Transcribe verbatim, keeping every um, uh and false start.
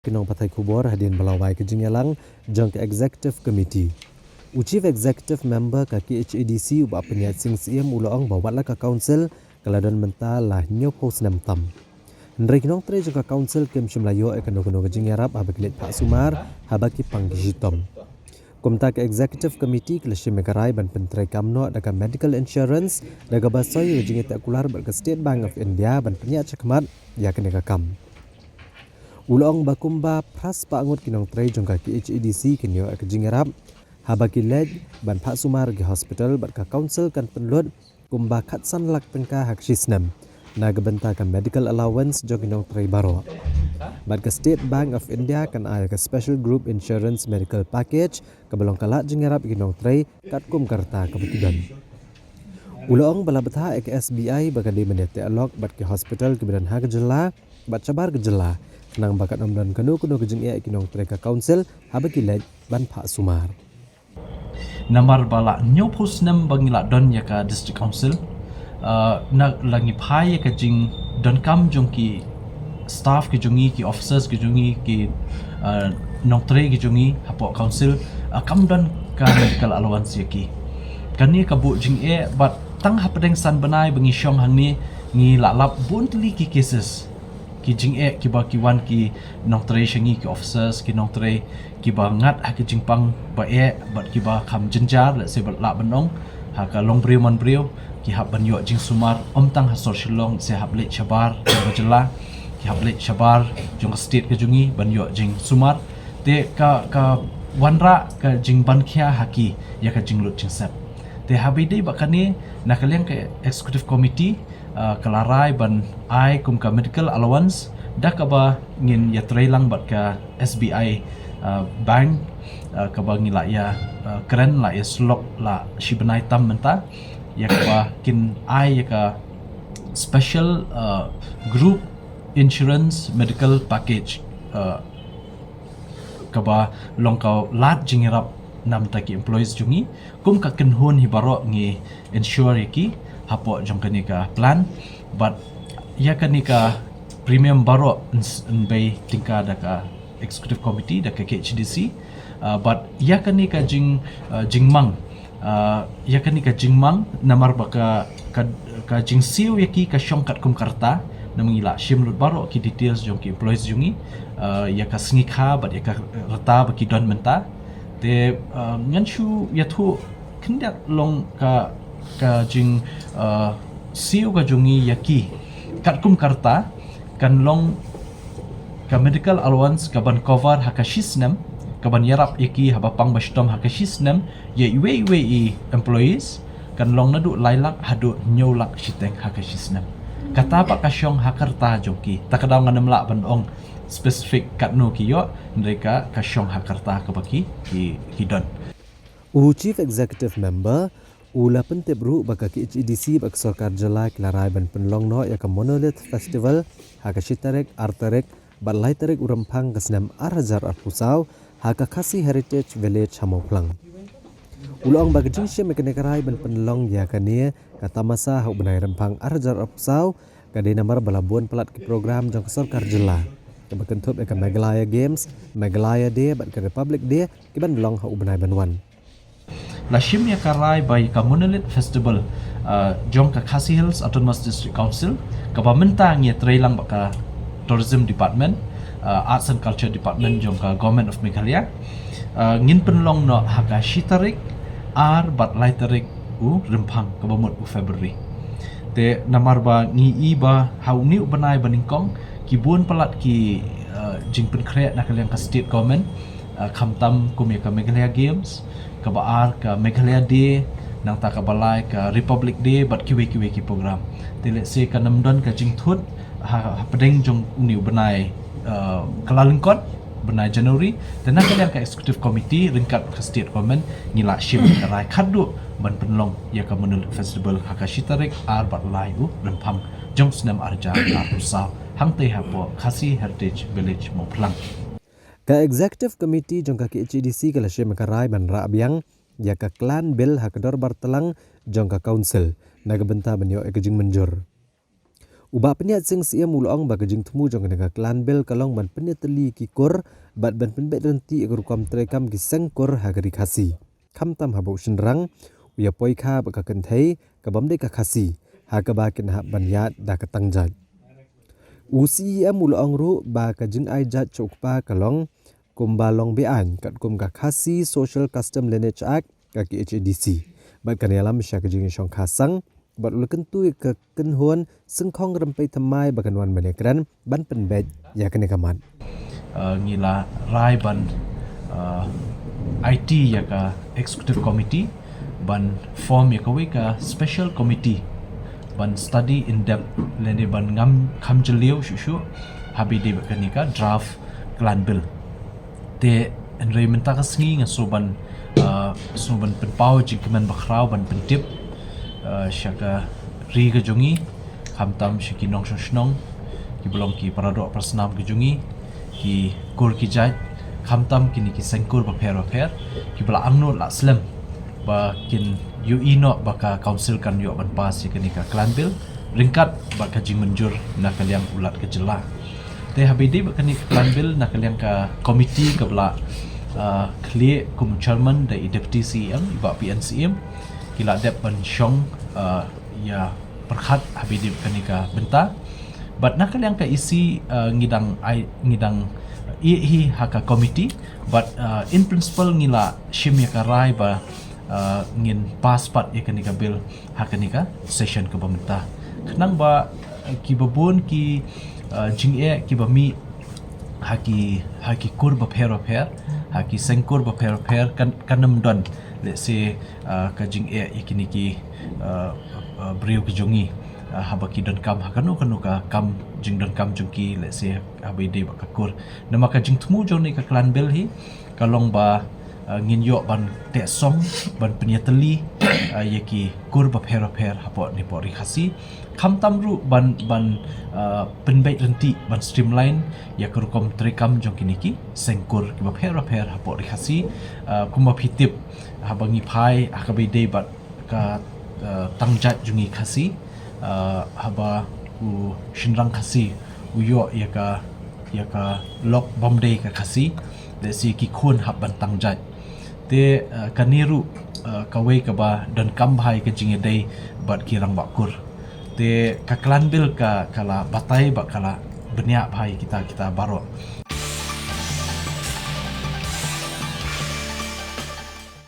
ki nongpathai khubor hadien ba la wai ka jingïalang jong ka Executive Committee. U Chief Executive Member ka K H A D C, u Bah Pynïaid Sing Syiem, u la ong ba wat la ka Council ka la don mynta la hynñiewphew snem tam, hynrei ki nongtrei jong ka Council kim shym la ïoh ïa kano kano ka jingïarap haba ki leit phah sumar haba ki pang ki shitom. Kumta ka Executive Committee ka la shim ïa ka rai ban pyntreikam noh da ka medical insurance, da kaba soi ïa ka jingïateh kular bad ka State Bank of India ban pynïaid shakhmat ïa kane ka kam. U la ong ba kumba phra spah ngut ki nongtrei jong ka K H A D C kin ïoh ïa ka jingïarap haba ki leit ban phah sumar ha ki hospital, bad ka Council kan pynlut kumba khatsan lak tyngka ha ka shisnem na ka bynta ka medical allowance jong ki nongtrei baroh. Bad ka State Bank of India kan ai ka Special Group Insurance Medical Package kaba long ka lad jingïarap ïa ki nongtrei katkum ka rta kaba ki don. U la ong ba la bthah ïa ka S B I ba ka dei ban ïateh lok bad ki hospital kiba don ha ka jylla bad shabar ka jylla, khnang ba kan ym don kano kano ka jingeh ïa ki nongtrei ka Council haba ki leit ban phah sumar. Namar ba la hynñiewphew snem ba ngi la don ïa ka District Council, uh, na la ngi phai ïa ka jingdonkam jong ki staff ki jong ngi, ki officers ki jong ngi, ki, uh, nongtrei ki jong ngi hapoh Council, uh, kam don ka medical allowance ïa ki. Kane ka buh jingeh bad tang hapdeng san bnai ba ngi shong hangne ngi la lap bun tylli ki cases, ki jingeh kiba ki wan ki nongtrei sha ngi, ki officers, ki nongtrei kiba ngat ha ki jingpang ba eh bad kiba kham jynjar, lehse ba lah ban ong, ha ka longbriew manbriew, ki hap ban ïoh jingsumar ym tang ha sor Shillong, lehse hap leit shabar jong ka jylla, ki hap leit shabar jong ka state ka jong ngi ban ïoh jingsumar. Te ka, ka wanrah ka jingbankhia ha ki ïa ka jinglut jingsep. Te haba ïadei bad kane, na ka liang ka Executive Committee, uh, ka la rai ban ai kum ka medical allowance da kaba ngin ïatrei lang bad ka S B I, uh, Bank, uh, kaba ngi la ïa, uh, kren, la ïa syllok la shi bnai tam mynta, ïa kaba kin ai ïa ka Special, uh, Group Insurance Medical Package, uh, kaba long ka lad jingïarap na bynta ki employees jong ngi. Kum ka kynhun hi baroh ngi insure ïa ki hapoh jong kane ka plan. Bad ïa kane ka premium baroh yn s-, yn bei tyngka da ka Executive Committee, da ka K H A D C. Uh, bad ïa kane ka jing, uh, jingmang, uh, ïa kane ka jingmang namar ba ka, ka, ka jingsiew ïa ki ka shong katkum ka rta. Namar ngi la shim lut baroh ki details jong ki employees jong ngi, uh, ïa ka sngi kha bad ïa ka rta ba ki don mynta. Te, uh, ngan shu ïathuh khyndiat long ka, ka jing, uh, siew ka jong ngi ïa ki katkum ka rta, kan long ka medical allowance kaban cover ha ka shisnem, kaban ïarap ïa ki haba pang ba shitom ha ka shisnem, ïa iwei iwei i employees, kan long naduh lai lak haduh hynñiew lak shiteng ha ka shisnem. Kata pat ka shong ha ka rta jong ki. Ta ka daw ngan ym lah ban ong specific katno ki ïoh, hynrei ka, ka shong ha ka rta kaba ki, ki, ki don. U Chief Executive Member u la pyntip ruh ba ka K H A D C bad ka sorkar jylla ki la rai ban pynlong noh ïa ka Monolith Festival ha ka shi tarik, ar tarik bad lai tarik u Rymphang ka snem ar hajar arphew saw ha ka Khasi Heritage Village ha Mawphlang. U la ong ba ka jingshim ïa kane ka rai ban pynlong ïa kane ka tamasa ha u bnai Rymphang ar hajar arphew saw ka dei namar ba la bun palat ki program jong ka sorkar jylla, kaba kynthup ïa ka Meghalaya Games, Meghalaya Day bad ka Republic Day, kiban long ha u bnai ban wan. La shim ïa ka rai ba ïa ka Monolith Festival, uh, jong ka Khasi Hills Autonomous District Council, kaba mynta ngi ïatrei lang bad ka Tourism Department, uh, Arts and Culture Department jong ka Government of Meghalaya, uh, ngin pynlong noh ha ka shi tarik, ar bad lai tarik u Rymphang kaba mut u February. Te namar ba ngi i ba ha une u bnai ba nyngkong ki bun palat ki, uh, jingpynkhreh na ka liang ka state government, uh, khamtam kum ïa ka Meghalaya Games, kaba ar ka Meghalaya Day, nangta kaba lai ka Republic Day bad kiwei kiwei ki program. Te lehse kan ym don ka jingthut ha, hapdeng jong une u bnai, uh, Kyllalyngkot, bnai January. Te na ka liang ka Executive Committee ryngkat ka state government ngi la shim ka rai khadduh ban pynlong ïa ka Monolith Festival ha ka shi tarik, ar bad lai u Rymphang jong u snem ar hajar arphew saw, hangtei hapoh Khasi Heritage Village Mawphlang. Ka Executive Committee jong ka K H A D C ka la shim ka rai ban rah biang ïa ka Clan Bill ha ka dorbar tlang jong ka Council na ka bynta ban ïoh ïa ka jingmynjur. U Bah Pynïaid Sing Syiem u la ong ba ka jingthmu jong kane ka clan bill ka long ban pynïatylli ki kur bad ban pynbeit rynti ïa ka rukom treikam ki seng kur ha ka ri Khasi. Khamtam haba u shynrang u ïa poi kha bad ka kynthei ka bym dei ka Khasi ha kaba kin hap ban ïaid da ka tang jait. U C E M u la ong ruh ba ka jingai jait sha u kpa ka long kumba long be-aiñ katkum ka Khasi Social Custom Lineage Act, ka K H A D C, bad kan ïalam sha ka jingïashong kha sang bad u la kyntu ïa ka kynhun syngkhong rympei thymmai ba kan wan ban ïakren ban pynbeit ïa kane ka mat. Uh, ngi la rai ban uh, aiti ïa ka executive committee ban form ïa kawei ka special committee ban study in depth lane ban ngam kham jylliew shuh shuh haba ïadei bad kane ka draft clan bill. Te hynrei mynta ka sngi nga sngew ban uh, sngew ban pynpaw jingkmen bakhraw ban pyntip uh, sha ka ri ka jong ngi, khamtam sha ki nongshong shnong, ki ba long ki paradoh parasnam ka jong ngi, ki kur ki jait, khamtam kine ki seng kur bapher bapher kiba la angnud la slem ba kin ïohi noh ba ka council kan ïoh ban pass ïa kane ka clan bill ryngkat bad ka jingmynjur na ka liang u Lat ka jylla. Te haba ïadei bad kane ka clan bill na ka liang ka committee kaba la uh, khlieh kum chairman da i deputy C E M, i Bah P N Syiem, ki la dep ban shong uh, ïa pyrkhat haba ïadei bad kane ka bynta. Bad na ka liang ka E C uh, ngi dang ai ngi dang ïeh hi ha ka committee bad uh, in principle ngi la shim ïa ka rai ba uh, ngin pass pat ïa kane ka bill ha kane ka session kaba mynta. Khnang ba uh, kiba bun ki uh, jingeh kiba mih ha ki ha ki kur bapher bapher, ha ki seng kur bapher bapher kan kan ym don, let's say uh, ka jingeh ïa kine ki uh, uh, briew ki jong ngi uh, haba ki donkam ha kano kano ka kam jingdonkam jong ki, let's say haba ïadei bad ka kur. Namar ka jingthmu jong ne ka clan bill hi ka long ba uh, ngin ïoh ban teh song ban pynïatylli uh, ïa ki kur bapher bapher hapoh ne poh ri Khasi. Khamtam ruh ban ban uh, pynbeit rynti ban streamline ïa ka rukom treikam jong kine ki seng kur kiba pher bapher hapoh ri Khasi. Uh, kumba phi tip haba ngi phai ha kaba ïadei bad ka uh, tang jait jong ngi Khasi uh, haba u shynrang Khasi u ïoh ïa ka ïa ka lok bym dei ka Khasi, let's say ki khun hap ban tang jait. Te uh, kane ruh uh, kawei kaba donkam bha ïa ka jingïadei bad ki rangbah kur. Te ka clan bill ka ka la batai bad ka la bniah bha ïa kita kita baroh.